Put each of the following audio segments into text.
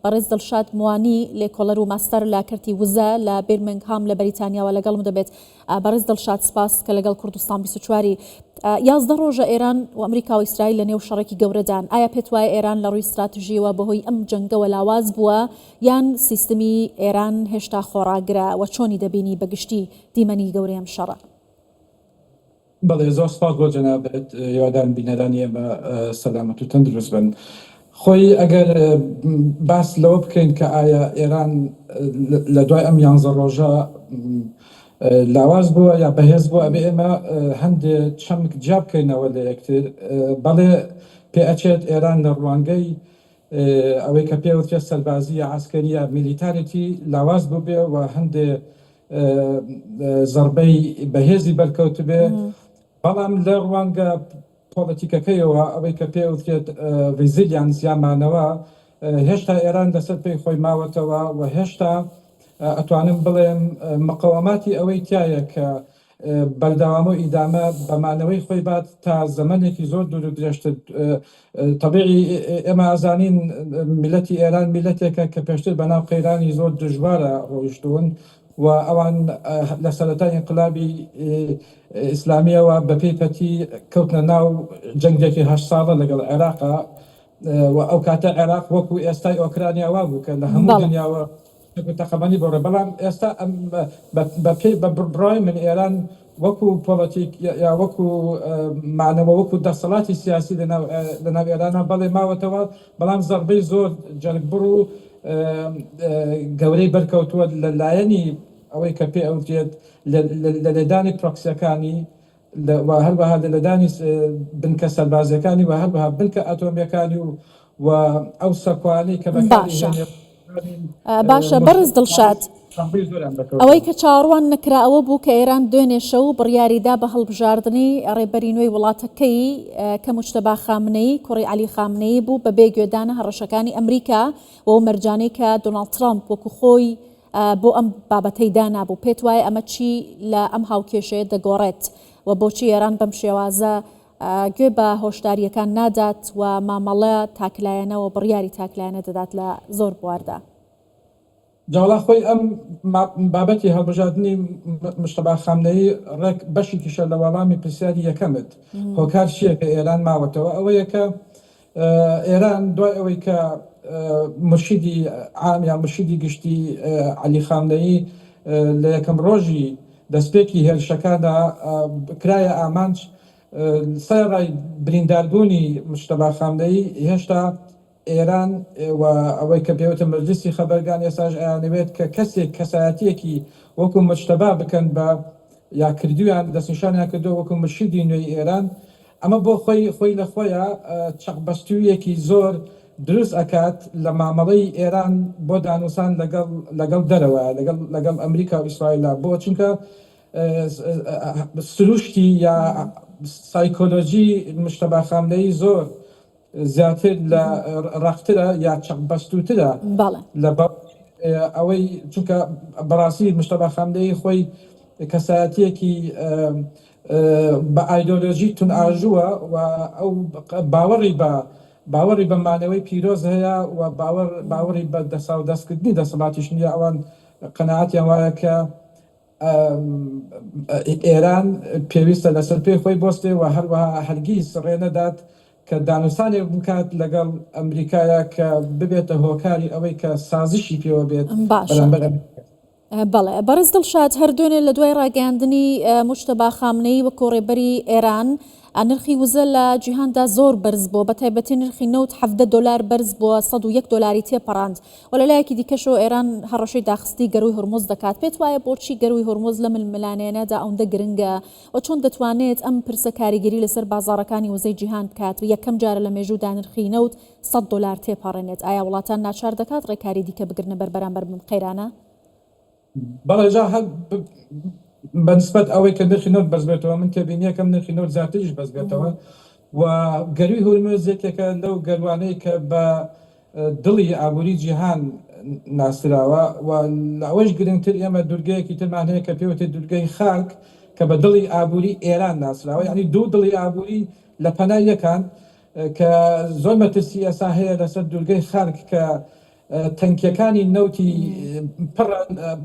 بەڕێز دڵشاد موانی لێکۆڵەر و ماستەر لە کەرتی وزە لە بیرمنگهام لە بەریتانیاوە لەگەڵم دەبێت. بەڕێز دڵشاد سپاس کە لەگەڵ کوردستان 24 ی. 11 ڕۆژە ئێران و ئەمریکا و ئیسرائیل لە نێو شەڕێکی گەورەدان. ئایا پێت وایە ئێران لە ڕووی ستراتژییەوە بەهۆی ئەم جەنگەوە لاواز بووە یان سیستمی ئێران هێشتا خۆڕاگرە و چۆنی دەبینی بە گشتی دیمەنی گەورەی ئەم شەڕە؟ بەڵێ زۆر سپاس بۆ جەنابت، هیوادارم بینەرانی ئێمە سەلامەت و تەندروست بن. خۆی ئەگەر باس لەوە بکەین کە ئایا ئێران لە دوای ئەم یانزە ڕۆژە لاواز بووە یا بەهێز بووە، ئەبێ ئێمە هەندێ چەمک جیا بکەینەوە لە یەکتر. بەڵێ پێ ئەچێت ئێران لە ڕوانگەی ئەوەی کە پێ وترێت سەربازی یا عەسکەری یا military لاواز بووبێ و هەندێ زەڕبەی بەهێزی بەرکەوتبێ، بەڵام لە ڕوانگە پۆڵەتیکەکەیەوە ئەوەی کە پێ وترێت resilience یا مانەوە، هێشتا ئێران لەسەر پێی خۆی ماوەتەوە و هێشتا ئەتوانم بڵێم مقەوەماتی ئەوەی تیایە کە بەردەوامە و ئیدامە بە مانەوەی خۆی بات تا زەمەنێکی زۆر دوور و درێژتر. تەبیعی ئێمە ئەزانین میللەتی ئێران میللەتێکە کە پێشتر بەناو قەیرانی زۆر دژوارە ڕۆیشتوون و ئەوان لە سەرەتای ئینقلابی ئیسلامییەوە بە پێی پەتی کەوتنە ناو جەنگێکی هەشت ساڵە لەگەڵ عێراقا و ئەو کاتە عێراق وەکو ئێستای ئۆکرانیا وابوو کە لە هەموو دنیاوە تەقەمەنی بۆ ڕێ بەڵام ئێستا بە پێی بە بڕای من ئێران وەکو پۆڵەتیک یا وەکو مانەوە وەکو دەسەڵاتی سیاسی لەناو لەناو ئێرانە بەڵێ ماوەتەوە بەڵام زەڕبەی زۆر جەرگبڕ و گەورەی بەرکەوتووە لە لایەنی ئەوەی کە پێ ئەوترێت لە لێدانی پرۆکسیەکانی و هەروەها لە لێدانی بنکە سەربازیەکانی و هەروەها بنکە ئەتۆمیەکانی و و ئەو سەکۆانەی کە بەکاری باشە هێنێ باشە بەڕێز دڵشاد ئەوەی کە چاوەڕوان نەکرا ئەوە بوو کە ئێران دوێنێ شەو بڕیاریدا بە هەڵبژاردنی ڕێبەری نوێی وڵاتەکەی کە موجتەبا خامنەیی کوڕی عەلی خامنەیی بوو بەبێ گوێدانە هەڕەشەکانی ئەمریکا و ئەو مەرجانەی کە دۆناڵد ترامپ وەکو خۆی بۆ ئەم بابەتەی دانابوو، پێت وایە ئەمە چی لە ئەم هاوکێشەیە دەگۆڕێت و بۆچی ئێران بەم شێوازە گوێ بە هۆشدارییەکان نادات و مامەڵە تاکلایەنە و بڕیاری تاکلایەنە دەدات لە زۆر بواردا؟ جا وەڵا خۆی ئەم بابەتی هەڵبژاردنی مجتەبا خامنەیی ڕێک بەشیکیشە لە وەڵامی پرسیاری یەکەمت، هۆکار چییە کە ئێران ماوەتەوە؟ ئەوەیە کە ئێران دوای ئەوەی کە مورشیدی عام یا مورشیدی گشتی عەلی خامنەیی لە یەکەم ڕۆژی دەستپێکی هێرشەکاندا کرایە ئامانج، سەرەڕای برینداربوونی مجتەبا خامنەیی هێشتا ئێران و ئەوەی کە پێوتە مەجلیسی خەبەرگان ئێستاش ئەیانەوێت کە کەسێک کەسایەتییەکی وەکو مجتەبا بکەن بە یا کردویان دەستنیشانیان کردووە وەکو مورشیدی نوێی ئێران. ئەمە بۆ خۆی خۆی لە خۆیا چەقبەستووییەکی زۆر دروست ئەکات لە مامەڵەی ئێران بۆ دانوسان لەگەڵ لەگەڵ دەرەوە لەگەڵ لەگەڵ ئەمریکا و ئیسرائیلا بۆ چونکە سروشتی یا سایکۆلۆژی مجتەبا خامنەیی زۆر زیاتر لە ڕەقترە یا چەقبەستووترە بەڵێ. لە ئەوەی چونکە بەڕاستی مجتەبا خامنەیی خۆی کەسایەتییەکی بە ئایدۆلۆژی توندئاژووە و ئەو باوەڕی بە باوەڕی بە مانەوەی پیرۆز هەیە و باوەڕ باوەڕی بە دەساودەستکردنی دەسەڵاتیش نییە ئەوان قەناعەتیان وایە کە ئێران پێویستە لەسەر پێی خۆی بۆستێ و هەروەها هەرگیز ڕێ نەدات کە دانوستانێک بکات لەگەڵ ئەمریکایە کە ببێتە هۆکاری ئەوەی کە سازشی پێوە بێت باشە. بەرامبەر ئەمریکا. بەڵێ بەڕێز دڵشاد هەر دوێنێ لە دوای ڕاگەیاندنی موجتەبا خامنەیی وەکۆ ڕێبەری ئێران نرخی وزە لە جیهاندا زۆر بەرز بووە بە تایبەتی نرخی نەوت 17 دلار بەرز بووە 101 دلاری تێپەڕاند و لە لایەکی دیکەشەوە ئێران هەڕەشەی داخستنی گەرووی هورمز دەکات پێت وایە بۆچی گەرووی هورمز لە ململانێیانەدا ئەوندە گرنگە و چۆن دەتوانێت ئەم پرسە کاریگەری لەسەر بازاڕەکانی وزەی جیهان بکات و یەکەم جارە لە مێژوودا نرخی نەوت 100 دلار تێپەڕێنێت ئایا وڵاتان ناچار دەکات ڕێکاری دیکە بگرنە بەر بەرامبەر بەم قەیرانە؟ بەڵێ جا هەر بە نسبەت ئەوەی کە نرخی نەوت بەرز بێتەوە من تێبینیەکەم نرخی نەوت زیاتریش بەرز بێتەوە و گەروی هورمز یەکێکە لەو گەروانەی کە بە دڵی ئابووری جیهان ناسراوە و لە ئەوەش گرنگتر ئێمە دوورگەیەکی ترمان هەیە کە پێوتێ دوورگەی خارک کە بە دڵی ئابووری ئێران ناسراوە یعنی دوو دڵی ئابووری لە پەنای یەکان کە زۆر مەترسی ئێستا هەیە لەسەر دوورگەی خارک کە. تەنکیەکانی نەوتی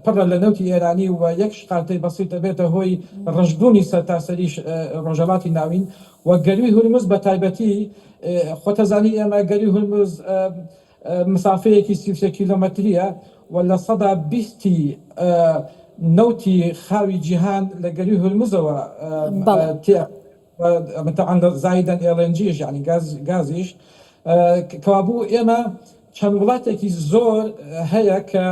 پڕە لە نەوتی ئێرانی و یەک شقارتەی بەسیت ئەبێتە هۆی ڕەشبوونی سەرتاسەری ڕۆژهەڵاتی ناوین و گەروی هورمز بە تایبەتی خۆتەزانی ئێمە گەروی هورمز مسافەیەکی 33 کیلۆمەتریە و 20% ی نەوتی خاوی جیهان لە گەروی هورمزەوە تێ تەبعەن زایدەن LNG یش یانی گازیش کەوابوو ئێمە چەند وڵاتێکی زۆر هەیە کە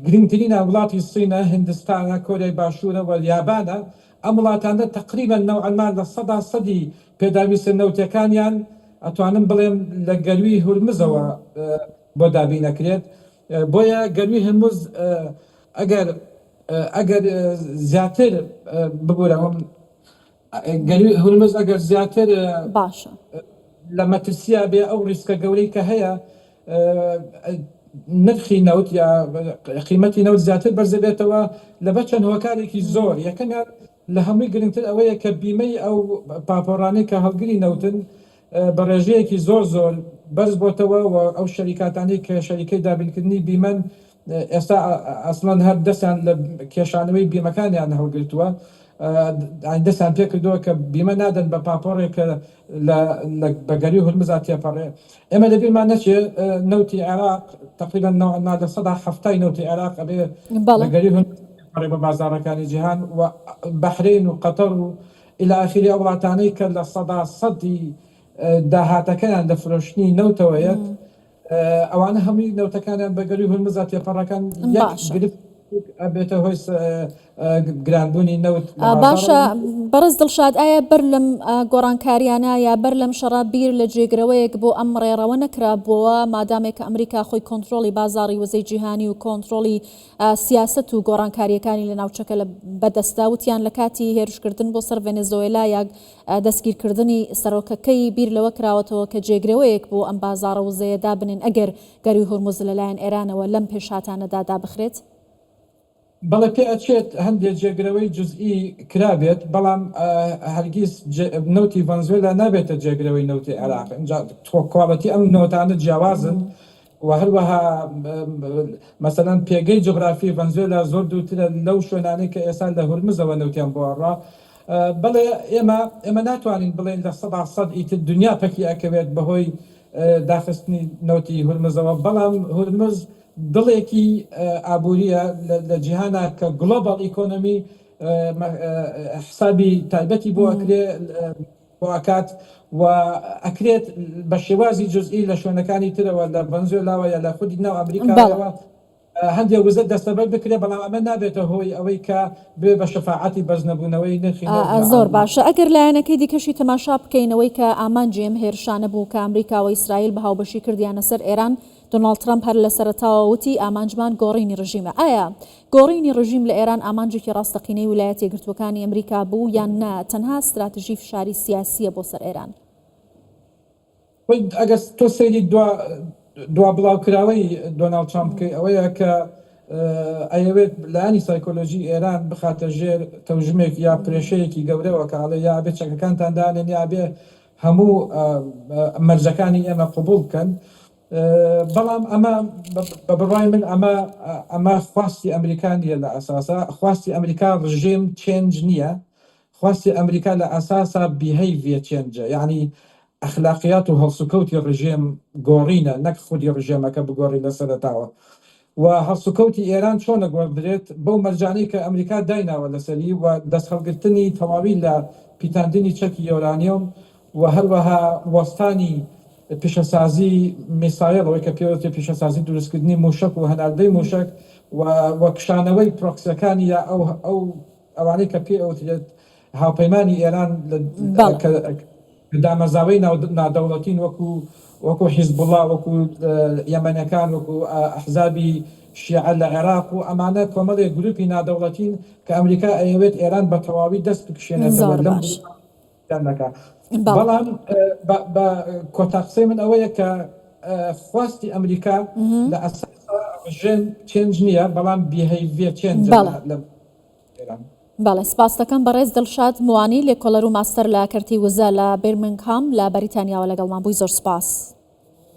گرنگترینە وڵاتی سینە هندستانە کۆریای باشوورە و یابانە ئەم وڵاتانە تقریبا نەوعەنما 100% پێداویستە نەوتەکانیان ئەتوانم بڵێم لە گەروی هورمزەوە بۆ دابینەکرێت بۆیە گەروی هرمز ئەگەر ئەگەر زیاتر ببورە گەروی هورمز ئەگەر زیاتر باشە لە مەترسیا بێ ئەو ریسکە گەورەی کە هەیە نرخی نەوت یا قیمەتی نەوت زیاتر بەرزەبێتەوە لەبەر چەند هۆکارێکی زۆر یەکەمیان لە هەمووی گرنگتر ئەوەیە کە بیمەی ئەو پاپۆڕانەی کە هەڵگری نەوتن بە ڕێژەیەکی زۆر زۆر بەرز بۆتەوە و ئەو شەریکاتانەی کە شەریکەی دابینکردنی بیمەن ئێستا ئەسڵەن هەر دەستیان لە کێشانەوەی بیمەکانیان هەڵگرتووە دەستیان پێکردووە کە بیمە نادەن بە پاپۆڕێک کە لە بە گەروی هورمزا تێپەڕێ. ئێمە لەبیرمان نەچێ نەوتی عێراق تەقریبەن نەوعەن ما 70% نەوتی عێراق ئەبێ بە گەروی هورمز تێپەڕێ بە بازاڕەکانی جیهان و بەحرەین و قەتەر و الی ئاخری ئەو وڵاتانەی کە 100% داهاتەکەیان لە فرۆشتنی نەوتەوە یەت ئەوانە هەمووی نەوتەکانیان بە گەروی هورمزا تێپەڕەکەن یەک باشە. گرفت ئەبێتە هۆی گرانبوونی نەوت لە باشە بازاڕەوە. بەڕێز دڵشاد ئایا بەر لەم گۆڕانکاریانە یا بەر لەم شەڕە بیر لە جێگرەوەیەک بۆ ئەم ڕێڕەوە نەکرابووەوە مادامێک کە ئەمریکا خۆی کۆنترۆڵی بازاڕی وزەی جیهانی و کۆنترۆڵی سیاسەت و گۆڕانکارییەکانی لە ناوچەکە لە بەدەستە وتیان لە کاتی هێرشکردن بۆ سەر ڤەنێزۆێلا یا دەستگیرکردنی سەرۆکەکەی بیر لەوە کراوەتەوە کە جێگرەوەیەک بۆ ئەم بازاڕە وزەیە دابنێن ئەگەر گەروی هورمز لەلایەن ئێرانەوە لەم پێشهاتانەدا دابخرێت؟ بەڵێ پێئەچێت هەندێ جێگرەوەی جوزئی کرابێت، بەڵام هەرگیز نەوتی ڤەنزوێلا نابێتە جێگرەوەی نەوتی عێراق، ئینجا quality ئەم نەوتانە جیاوازن و هەروەها مەسەلەن پێگەی جوغرافی ڤەنزوێلا زۆر دوورترە لەو شوێنانەی کە ئێستا لە هورمزەوە نەوتیان بۆ ئەڕوا. بەڵێ ئێمە ئێمە ناتوانین بڵێین 100% ئیتر دنیا پەکی ئەکەوێت بەهۆی داخستنی نەوتی هورمزەوە، بەڵام هورمز دڵێکی ئابوورییە لە جیهانا کە global economy حسابی تایبەتی بۆ ئەکرێ بۆ ئەکات و ئەکرێت بە شێوازی جزئی لە شوێنەکانی ترەوە لە ڤەنزوێلاوە یا لە خودی ناو ئەمریکاوە هەندێک وزە دەستەبەر بکرێت، بەڵام ئەمە نابێتە هۆی ئەوەی کە ببێ بە شەفاعەتی بەرزنەبوونەوەی نرخی نەوت لە زۆر عالەمدا. باشە ئەگەر لایەنەکەی دیکەشی تەماشا بکەین ئەوەی کە ئامانجی ئەم هێرشانە بوو کە ئەمریکا و ئیسرائیل بە هاوبەشی کردیانە سەر ئێران دۆناڵد ترەمپ هەر لە سەرەتاوە وتی ئامانجمان گۆڕینی ڕژیمە ئایا گۆڕینی ڕژیم لە ئێران ئامانجێکی ڕاستەقینەی ویلایەتە یەکگرتووەکانی ئەمریکا بوو یان نا تەنها ستراتژی فشاری سیاسییە بۆ سەر ئێران؟ خۆی ئەگەر تۆ سەیری دوا دوا بڵاوکراوەی دۆناڵد ترامپ بکەی ئەوەیە کە ئەیەوێت لایەنی سایکۆلۆژی ئێران بخاتە ژێر تەوژمێک یا pressure ێکی گەورەوە کە ئەڵێ یا ئەبێ چەکەکانتان دانێن یا ئەبێ هەموو مەرجەکانی ئێمە قبوڵ بکەن بەڵام ئەمە بە بڕوای من ئەمە ئەمە خواستی ئەمریکا نییە لە ئەساسا خواستی ئەمریکا regime change نییە خواستی ئەمریکا لە ئەساسا behavior change ە یەعنی ئەخلاقیات و هەڵسوکەوتی ڕژێم گۆڕینە نەک خودی ڕژێمەکە بگۆڕی لە سەرەتاوە و هەڵسوکەوتی ئێران چۆن ئەگۆڕدرێت بەو مەرجانەی کە ئەمریکا دایناوە لەسەری و دەستهەڵگرتنی تەواوی لە پیتاندنی چەکی یۆرانیۆم و هەروەها وەستانی پیشەسازی میسایڵ ئەوەی کە پێوترێت پیشەسازی دروستکردنی موشەک و هەناردەی موشەک و و کشانەوەی proxy ەکانی یا ئەو ئەو ئەوانەی کە پێ ئەوترێت هاوپەیمانی ئێران کە دامەزاوەی نادەوڵەتین وەکو وەکو حیزبوڵا وەکو یەمەنەکان وەکو ئەحزابی شیعە لە عێراق و ئەمانە کۆمەڵێک گروپی نادەوڵەتین کە ئەمریکا ئەیەوێت ئێران بە تەواوی دەست بکشێنێتەوە لەم نەکا بەڵام بە کۆتا قسەی من ئەوەیە کە خواستی ئەمریکا لە ئەساسا regime change نییە بەڵام behavior change لە ئێران. بەڵێ سپاست دەکەم بەڕێز دڵشاد موانی لێکۆڵەر و ماستەر لە کەرتی وزە لە بیرمنگهام لە بەریتانیاوە لەگەڵمان بووی زۆر سپاس.